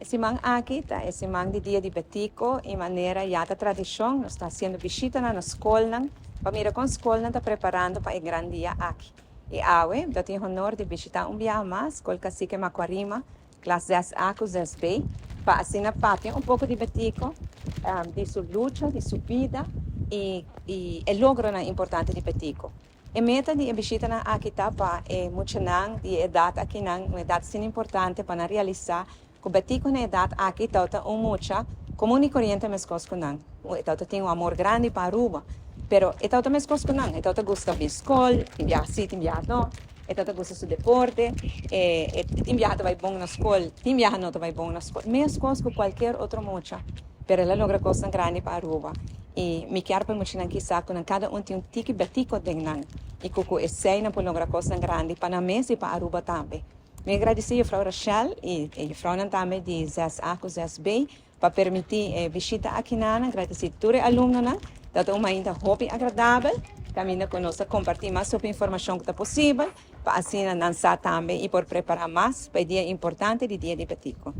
E siman aki ta e siman di Dia di Betico y manera ya ta tradicion nos ta haciendo bishitanan na scolnan pa mira con scolnan ta preparando pa e gran dia aki. Y awe mi ta tin honor di bishita un biaha mas Scol Cacique Macuarima, klas 6A cu 6B, pa asina papia un poco di Betico, di su lucha, di su bida y y e logronan importante di Betico. E meta di e bishitanan aki ta pa e muchanan di e edat akinan, un edat asina importante pa nan realisa ku Betico na e edat aki tawata un mucha komun i koriente meskos ku nan. E tawata tin un amor grandi pa Aruba, pero e tawata meskos ku nan. E tawata gusta bin skol, tin biaha si, tin biaha no. E tawata gusta su deporte, e tin biaha ta bai bon na skol, tin biaha no ta bai bon na skol, meskos ku kualkier otro mucha. Pero el a logra kosnan grandi pa Aruba i mi kier pa e muchanan kisa ku nan kada un tin un tiki Betico den nan i ku ku esei nan por logra kosnan grandi pa nan mes i pa Aruba tambe. Mi a gradisí Juffrouw Rachel i e juffrouwnan tambe di 6A ku 6B pa permití e bishita aki na nan. Gradisí tur e alumnonan. Ta un mainta hopi agradabel kaminda ku nos a kompartí mas hopi informashon ku ta posibel pa asina nan sa tambe i por prepará mas pa e dia importante di Dia di Betico.